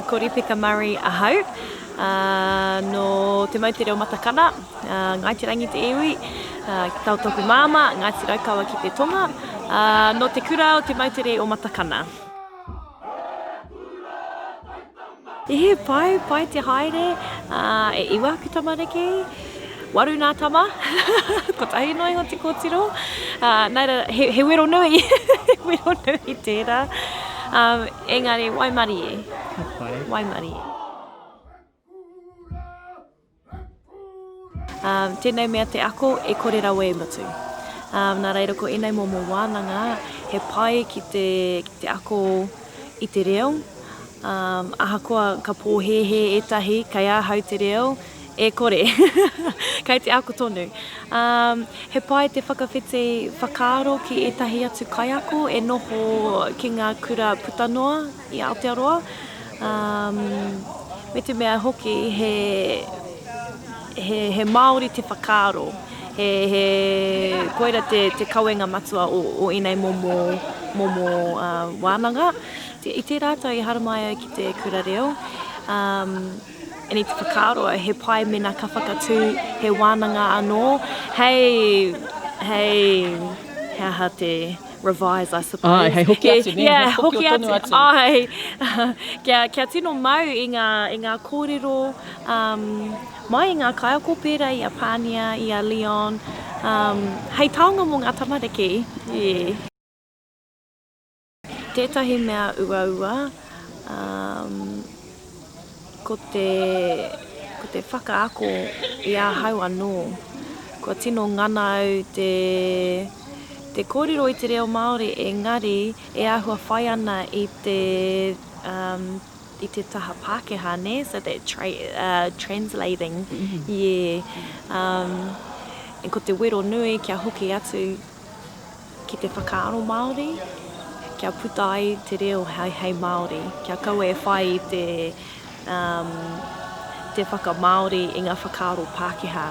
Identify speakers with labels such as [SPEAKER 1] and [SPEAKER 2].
[SPEAKER 1] Ko Ripeka Murray ahau, nō te moutere o Matakana, Ngāi Te Rangi te iwi, ki tau tōku māmā, Ngāti Raukawa ki te tonga, nō te kura o te moutere o Matakana. He pai, pai te haere, e iwa aku tamariki, waru nā tama, kotahi noa iho te kōtiro, nā reira, he, he wero nui, he wero nui tērā, engari waimarie,
[SPEAKER 2] Ka pai.
[SPEAKER 1] waimarie. Tēnei mea te ako e kore rawa e mutu. Nā reira ko ēnei momo wānanga he pai ki te, ki te ako i te reo, ahakoa ka pōhēhē ētahi kei ahau te reo, e kore, kei te ako tonu. He pai te whakawhiti whakaaro ki ētahi atu kaiako e noho ki ngā kura puta noa i Aotearoa, me te mea hoki he, he, he Māori te whakaaro, he, he, koira te, te kawenga matua o, o ēnei momo, momo uh, wānanga. I tērā tau i haramai au ki te kura reo, um, and i te whakaaro au he pai mena ka whakatū he wānanga anō, hei, hei, he aha te, revise, I suppose.
[SPEAKER 2] Āe, hei hoki atu, nē,
[SPEAKER 1] yeah,
[SPEAKER 2] hei hoki
[SPEAKER 1] tonu atu. Āe, kia, kia tino mau i ngā, i ngā kōrero um, mai i ngā kaiako pērā i a Pānia, i a Leon, um, hei taonga mō ngā tamariki. Yeah. Tētahi mea uaua, um, ko te, ko te whakaako i ahau anō. Kua tino ngana au te, te kōrero i te reo Māori engari e āhua whai ana i te, um, i te taha Pākehā, nē, so that tra uh, translating, yeah. Um, and ko te wero nui kia hoki atu ki te whakaaro Māori, kia puta ai te reo hei, hei Māori, kia kaua e whai i te, um, te whakamāori i ngā whakaaro Pākehā.